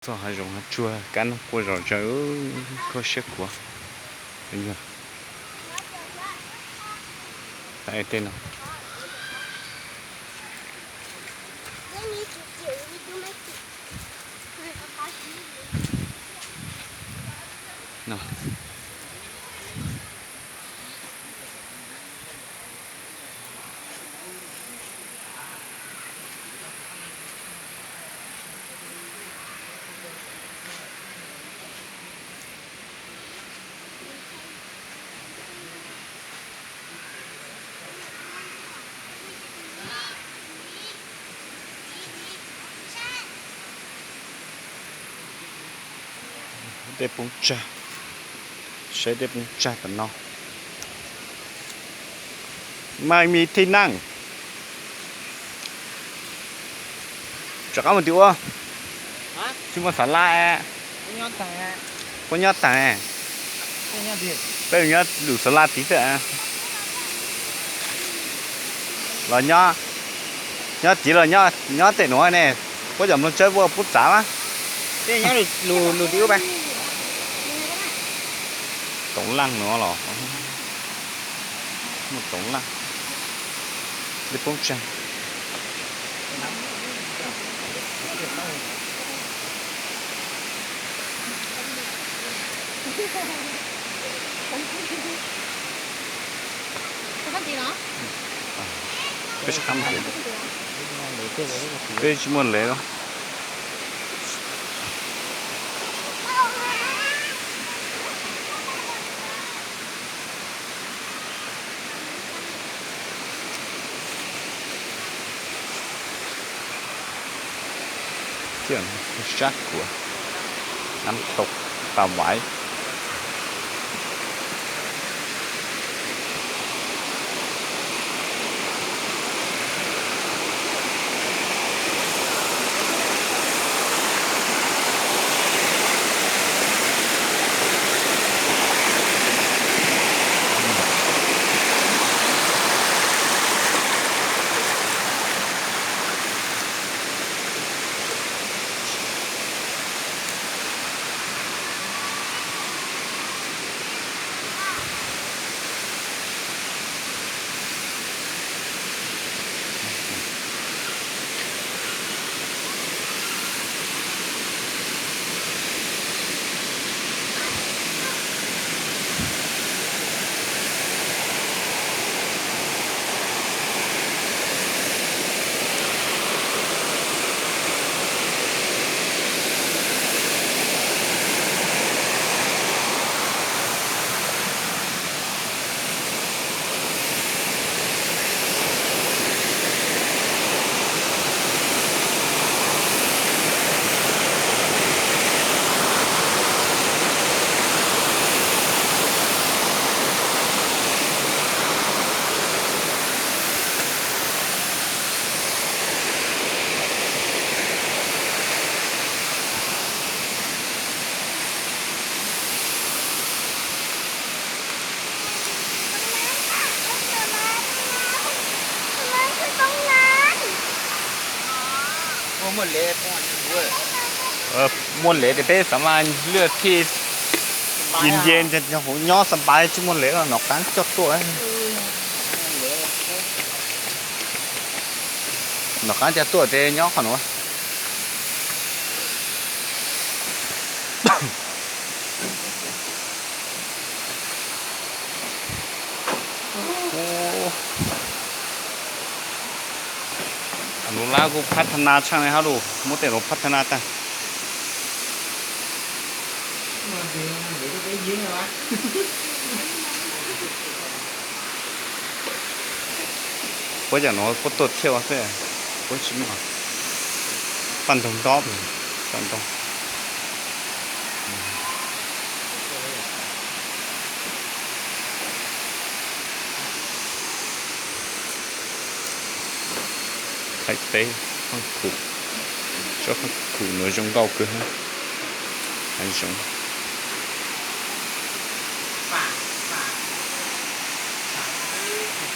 Txoj hav zoov hav tsuag kab noog quaj zom zaws, kho siab khuav. Tej no. Dej poob tsag, saib dej poob tsag tam no. Mas me thib neej, rov qab mus tim ua, tsis muaj xav laj. Puab nyob taag, peb nyob lug xav laj tid xwb. Los nyob, nyob tid los nyob tej nuav ne, puab cov nplooj tsawb puab txav mas. Toov laj nuav los, muaj toov laj, dej poob tsag. Peb tsis muaj lev lawm. Thiab sab kuv, nab tau pas vaiv. Muaj lev ces peb xav mas lwj thiaj ncig nce, huv nyob xa npaiv tsis muaj lev los nom qaab coj tuaj. Nom qaab coj tuaj ces nyob qhov nuav. Lub lab kuj phab tha na tshaaj le hab lug, muab tej lub phab tha na tag. Puab cov nuav puab tuaj thiaj ua xwb, puab tsis muaj paj ntaug ntob, paj ntaug. Thaib teb, Faaj Khum, tsob Faaj Khum nuav zoo nkauj kawg, hav zoov.